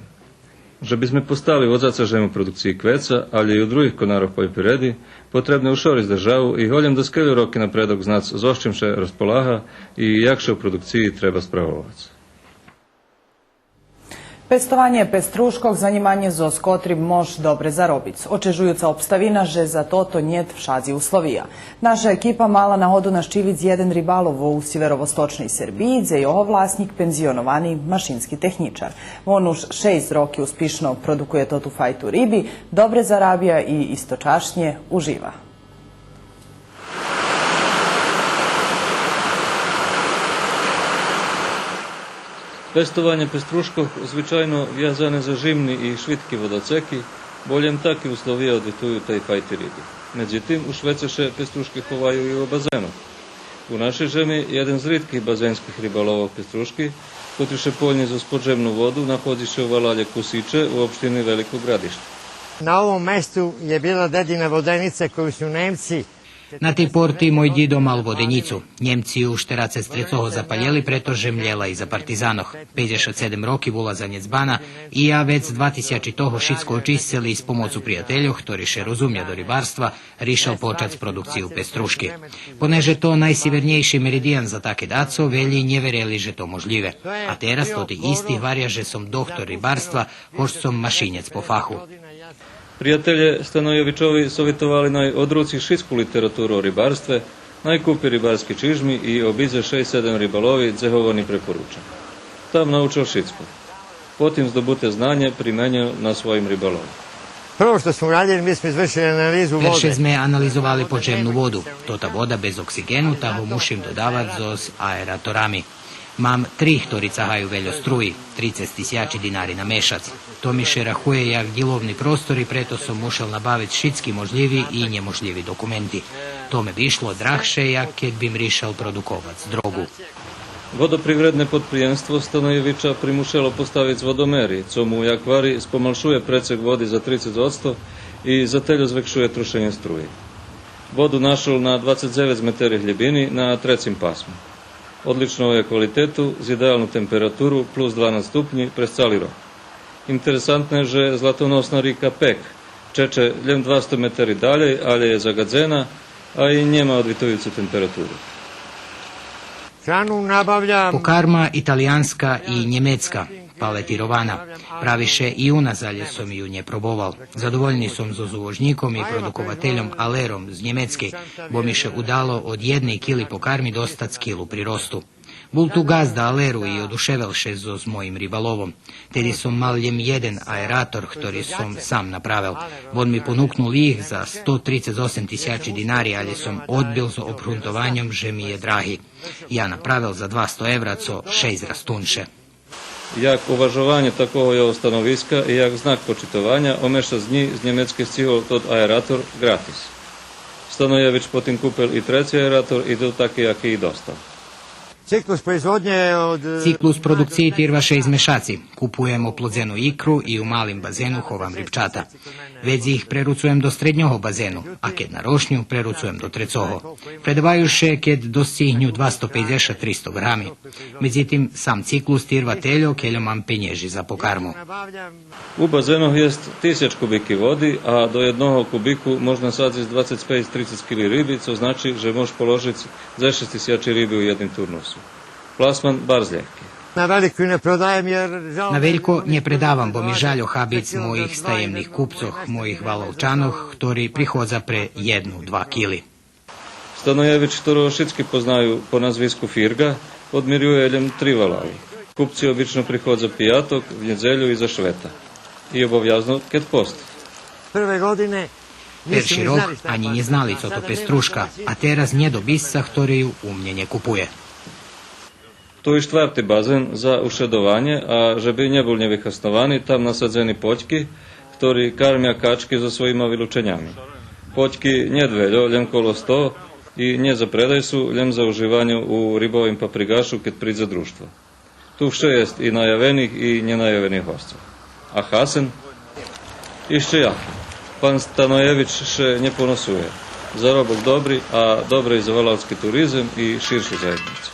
Же бизме постали водзаца жем у продукциї квеца, алє и у других конарох польопривреди, потребне ушориц державу и голєм даскельо роки напредок знац зоз чим ше розполага и як ше у продукциї треба справовац. Пестованє пеструшкох занїманє зоз котрим мож добре заробиц. Очежуюца обставина же за тото нєт вшадзи условия. Наша екипа мала нагоду нащивиц єден рибалов у сиверовосточней Сербиї, дзе його власнїк пензионовани машински технїчар. Вон уж шейсц роки успишно продукує тоту файту риби, добре зарабя и источашнє ужива. Пестованє пеструшкох звичайно вязане за жимни и швидки водоцеки, бо лєм таки условия одвитую тей файти риби. Медзитим, у швеце ше пеструшки ховаю и у базенох. У нашей жеми єден з ритких базенских рибаловох пеструшки, котри ше польнї зоз поджемну воду, находзи ше у валалє Кусиче у општини Велико Ґрадишце. На овом месту је била дедина воденица коју су Немци На тей порти мой дїдо мал воденїцу. Нємци ю штерацец трецого запалєли, прето же млєла и за партизанох. Пейдзешат седем роки була занєдзбана и я вец два тисячи того шицко очисцел и з помоцу приятельох, хтори ше розумя до рибарства, ришел почац продукцию пеструшки. Понеже то найсивернєйши меридиян за таке дацо, велї нє верели же то можлїве. А тераз тоти исти гваря же сом дохтор рибарства, гоч сом машинєц по фаху. Приятелє Станойовичови совитовали най одруци шицку литературу о рибарстве, най купи рибарски чижми и обидзе шейсц-седем рибалови, дзе го вони препоруча. Там научел шицко. Потим здобуте знанє применєл на своїм рибалови. Прво што смо урадили, ми смо извршили анализу воде. Перше зме анализовали поджемну воду. Тота вода без оксиґену, та го мушим додавац зоз аераторами. Мам три хтори цагаю вельо струї, трицец тисячи динари на мешац. То ми ше рахує як дїловни простор и прето сом мушел набавиц шицки можлїви и нєможлїви документи. То ме вишло драгше, як кед бим ришел продуковац дрогу. Водопривредне подприємство Станойовича примушело поставиц водомери, цо му, як гвари, спомалшує прецек води за трицец одсто и за тельо звекшує трошенє струї. Воду нашол на двацец дзевец метери глїбини на трецим пасму. Одличного є квалитету, з идеалну температуру, плюс дванац ступнї през цали рок. Интересантне же златоносна рика Пек чече лєм двасто метери далєй, алє є загадзена, а и нєма одвитуюцу температуру. Храну набавям. Покарма италиянска и нємецка, палетирована. Прави ше и у нас, алє сом ю нє пробовал. Задовольни сом зоз увожнїком и продуковательом Алером з Нємецкей, бо ми ше удало од єдней кили покарми достац килу приросту. Бул ту ґазда Алеру и одушевел ше зоз моїм рибаловом. Теди сом мал лєм єден аератор, хтори сом сам направел. Вон ми понукнул их за сто трицец осем тисячи динари, алє сом одбил з обґрунтованьом же ми є драги. Я направел за двасто евра, цо шейсц раз тунше. Як уважованє такого його становиска и як знак почитованя, о мешац днї з Нємецкей сцигол тот аератор ґратис. Станоєвич потим купел и треци аератор и тот таки яки и достал. Циклус производнє од... Циклус продукциї тирва шейсц мешаци. Купуєм оплодзену икру и у малим базену ховам рибчата. Вец их преруцуєм до стреднього базену, а кед нарошню, преруцуєм до трецого. Предаваю ше кед достигню двасто пейдзешат, тристо грами. Медзитим, сам циклус тирва тельо, кельо мам пенєжи за покарму. У базенох єст тисяч кубики води, а до єдного кубику мож насадзиц двацец пейц, трицец кили риби, цо значи же мож положиц дзешец тисячи риби у єдним турнусу. Пласман барз лєгки. На велику не продаєм, ер жал... На велько нє предавам, бо ми жаль охабиц моїх стаємних купцох, моїх валалчанох, хтори приходза пре єдну, два кили. Станоєвич, хторого шицки познаю по назвиску Фирґа, одмирює лєм три валали. Купци обично приходза пияток, в нєдзелю и за швета. И обовязно кед пост. Прве године нисмо ни знали... Перши рок анї нє знали цо то пеструшка, а тераз нє до бисца хтори ю у мнє нє купує. Ту и штварти базен за ушедованє, а же би нє бул нєвихасновани, там насадзени потьки, хтори кармя качки зоз своїма вилученями. Потьки нєт вельо, лєм коло сто, и нє за предай су, лєм за уживанє у рибовим паприґашу, кед придзе дружтво. Ту вше єст и наявених, и нєнаявених госцох. А хасен? Ище яки. Пан Станоєвич ше нє поносує. Заробок добри, а добри и за валалски туризем и ширшу заєднїцу.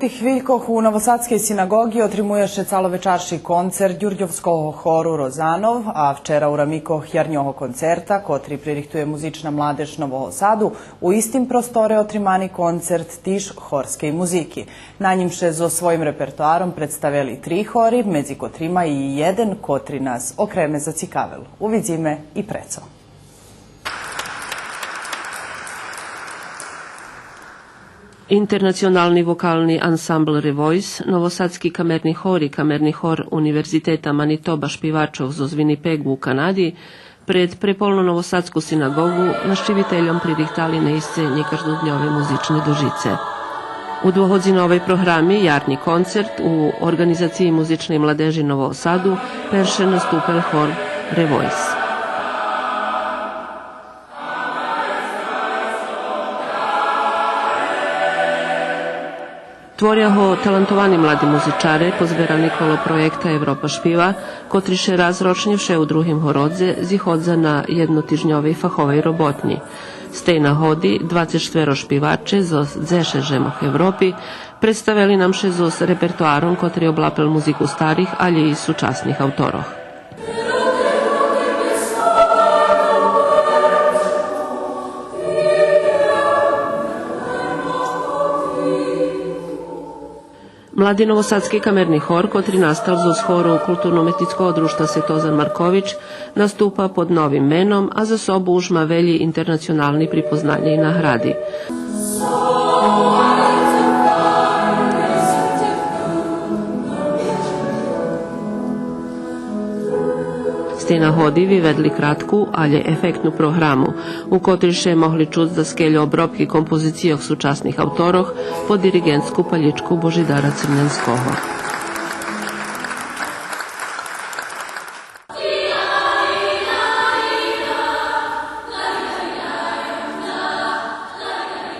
Тих хвилькох у Новосадскей синагоґи отримує ше цаловечарши концерт Дюрдьовского хору Розанов, а вчера у рамикох ярнього концерта, котри пририхтує Музична младеж Нового Саду, у истим просторе отримани концерт тиж хорскей музики. На нїм ше зоз своїм репертоаром представели три хори, медзи котрима и єден котри нас окреме зацикавел. Увидзиме и прецо. Интернационални вокални ансамбл Ревойс, Новосадски камерни хор и Камерни хор Универзитета Манитоба шпивачох зоз Винипеґу у Канади пред преполну Новосадску синагоґу нащивительом пририхтали наисце нєкаждодньови музични дожице. У двогодзиновей програми ярни концерт у орґанизациї Музичней младежи Нового Саду перше наступел хор Ревойс. Творя го талантовани млади музичаре, позберани коло проєкта Европа шпива, котри ше раз рочнє вше у Другим городзе зиходза на єднотижньовей фаховей роботнї. З тей нагоди двацец штверо шпиваче зоз дзешец жемох Европи представели нам ше зоз репертоаром котри облапел музику старих, алє и сучасних авторох. Млади новосадски камерни хор, котри настал зоз хору Културно-уметнїцкого дружтва Светозар Маркович, наступа под новим меном, а за собу уж ма велї интернационални припознаня и награди. З тей нагоди виведли кратку, алє ефектну програму, у котрей ше могли чуц даскельо обробки композицийох сучасних авторох под дириґентску палїчку Божидара Црнянского.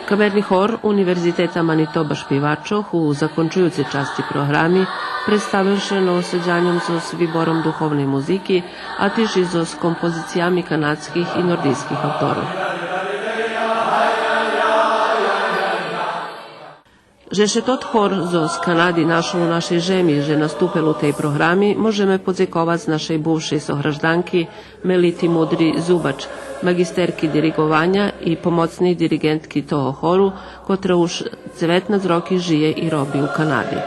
Камерни хор Универзитета Манитоба шпивачох у закончуюцей часци програми представел ше Новосадяньом зоз вибором духовней музики, а тиж и зоз композициями канадских и нордийских авторох. Же ше тот хор зоз Канади нашол у нашей жеми, же наступел у тей програми, можеме подзековац нашей бувшей согражданки Мелити Мудри Зубач, маґистерки дириґованя и помоцней дириґентки того хору, котра уж дзеветнац роки жиє и роби у Канади.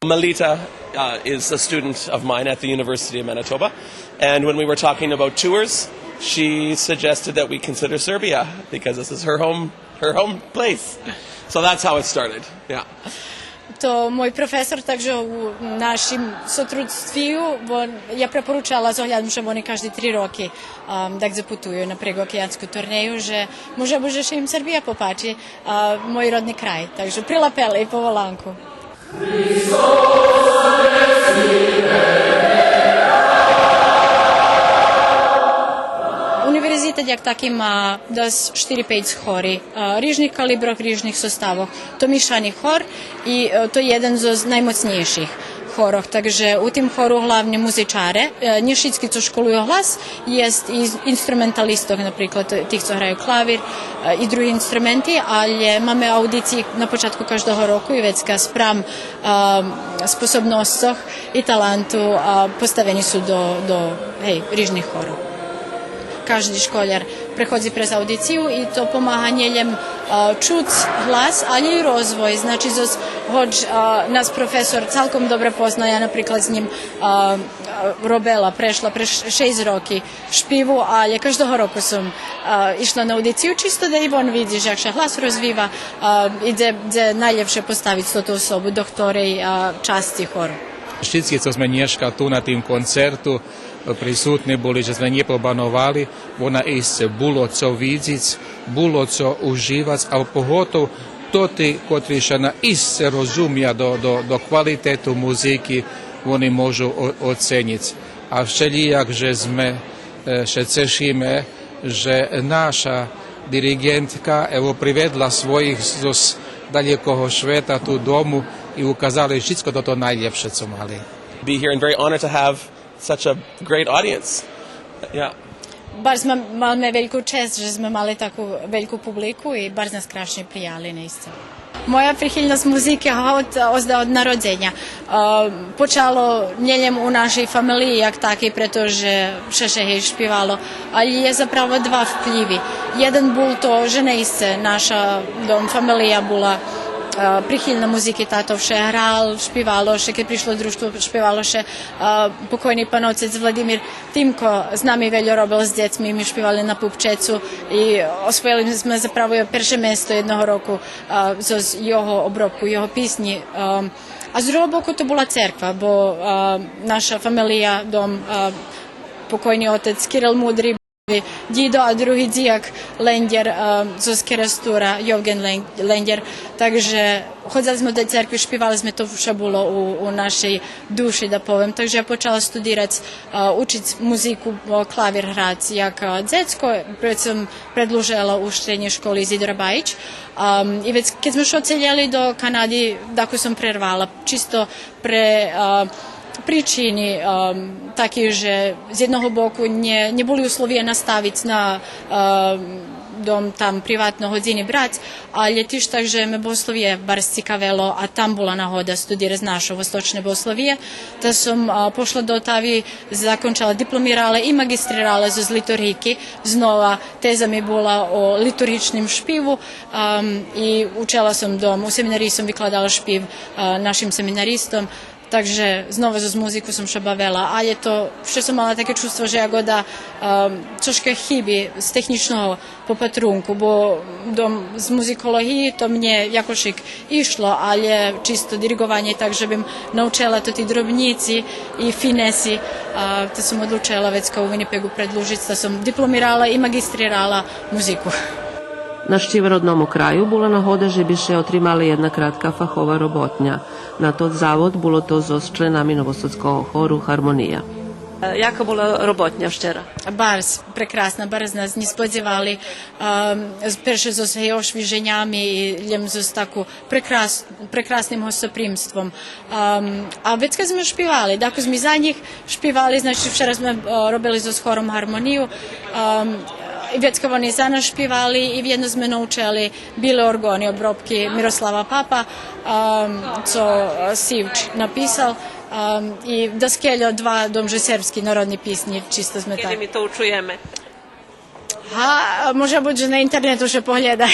Melita, uh, is a student of mine at the University of Manitoba, and when we were talking about tours, she suggested that we consider Serbia because this is her home, her home place. So that's how it started. Yeah. То мой професор, так же у нашим сотрудствию, вон, я препоручала з оглядом же вони кажди три роки, ам, дакдзе путую на преґоокеянску турнею, же може буц же ше им Сербия попачи, а, мой родни край. Так же прилапели поволанку. Универзитет як таки ма дас штири-пейц хори, а, рижних калиброх, рижних составох. То мишани хор и, е, то єден зоз наймоцнєйших хорох. Так же у тим хору главни музичаре, е, нє шицки цо школую глас, єст и инструменталистох, наприклад, тих цо граю клавир, е, и други инструменти, алє маме аудициї на початку каждого року и вецка спрам, е, способносцох и таланту, е, поставени су до, до, гей, рижних хорох. Кажди школяр преходзи през аудицию и то помага нє лєм, е, чуц глас, алє и розвой. Значи, зоз, гоч, е, нас професор цалком добре позна, я, наприклад, з нїм, е, е, робела, прешла през шейсц роки шпиву, алє каждого року сом, е, ишла на аудицию, чисто да и вон видзи же як ше глас розвива, е, и дзе, дзе найлєпше поставиц тоту особу, до хторей, е, часци хору. Шицки цо зме нєшка ту на тим концерту, присутни були, же зме нє побановали, бо наисце було цо видзиц, було цо уживац, а поготов тоти, котри ше наисце розумя до, до, до квалитету музики, вони можу о-, оценїц. А вшелїяк же зме, е, ше цешиме, же наша дириґентка, ево, приведла своїх зоз далєкого швета ту дому и указали шицко тото найлєпше цо мали. Be here and very honored to have such a great audience. Yeah. Барз зме, мали зме вельку чест же зме мали таку вельку публику и барз нас крашнє прияли, наисце. Моя прихильносц музики, гот, озда од народзеня. Е, почало нє лєм у нашей фамелиї як такей, прето же вше ше гей шпивало, але є заправо два вплїви. Єден бул то же наисце наша дом фамелия була, е, прихильна музики, тато вше грал, шпивало ше, кед пришло дружтво, шпивало ше, е, покойни пан отец Владимир Тимко з нами вельо робел з дзецми, ми шпивали на Пупчецу и освоєли зме заправо перше место єдного року, а, зоз його обробку, його писнї. А, а з другого боку то була церква, бо, а, наша фамелия, дом, а, покойни отец Кирил Мудри, дїдо, а други дзияк Лендєр, а, зоз Керестура, Йовген Лен-, Лендєр. Так же ходзели зме до церкви, шпивали зме, то вше було у, у нашей души, да повем. Так же я почала студирац, а, учиц музику, а, клавир грац як, а, дзецко, пред сом предлужела у штреднєй школи Изидора Баїч. А, и вец кед зме ше одселєли до Канади, дакус сом прервала, чисто пре, а, причини, а, таки же з єдного боку нє, нє були условия наставиц на, а, дом там приватно годзини брац, але тиж так же ме богословиє барз цикавело, а там була нагода студирац нашо восточне богословиє. Та сом, а, пошла до Отави, закончела, дипломирала и маґистрирала зоз литурґийки. Знова теза ми була о литурґичним шпиву, ам, и учела сом дом, у семинариї сом викладала шпив, а, нашим семинаристом. Так же знова зоз музику сом ше бавела, але то вше сом мала таке чувство же як года, ам, цошка хиби з технїчного попатрунку, бо дом з музиколоґиї то мнє якошик ишло, але чисто дириґованє так же бим научела тоти дробнїци и финеси, а, та сом одлучела вецка у Винипеґу предлужиц, та сом дипломирала и маґистрирала музику. Нащива родному краю була нагода же би ше отримала єдна кратка фахова роботня. На тот завод було то зоз членами новосадского хору Гармония. Е, яка була роботня вчера? Барз прекрасна, барз нас нє сподзивали. Ем, з-, перше зоз гей ошвиженями и лєм зоз таку прекрас-, прекрасним гостопримством. Ем, а вецка зме шпивали, дакус зме за нїх шпивали, значи, вчера зме, е, робели зоз хором Гармонию. Ем, и вецка вони за нас шпивали и вєдно зме научели Биле орґони, обробки Мирослава Папа, ам, цо, е, Сивч написал, ам, и даскельо два домже сербски народни писнї, чисто зме так. Кеди ми то учуєме? Га, може буц же на интернету ше поглєда.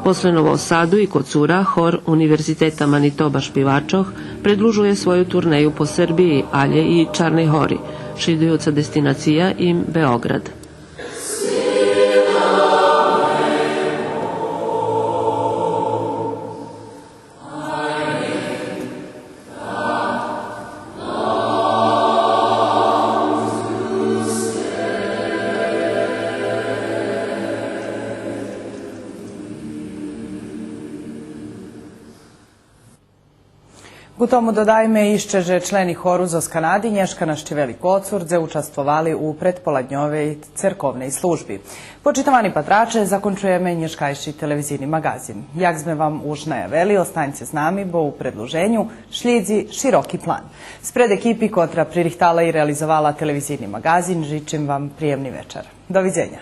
После Нового Саду и Коцура, хор Универзитета Манитоба шпивачох предлужує свою турнею по Сербиї, алє и Чарней Гори. Шлїдуюца дестинация им Беоґрад. Ку тому додайме ище же члени хору зоз Канади нєшка нащивели Коцур, дзе участвовали у предполадньовей церковней служби. Почитовани патраче, закончуєме нєшкайши телевизийни маґазин. Як зме вам уж наявели, останьце з нами, бо у предлуженю шлїдзи Широки план. Спред екипи котра пририхтала и реализовала телевизийни маґазин, жичим вам приємни вечар. До видзеня.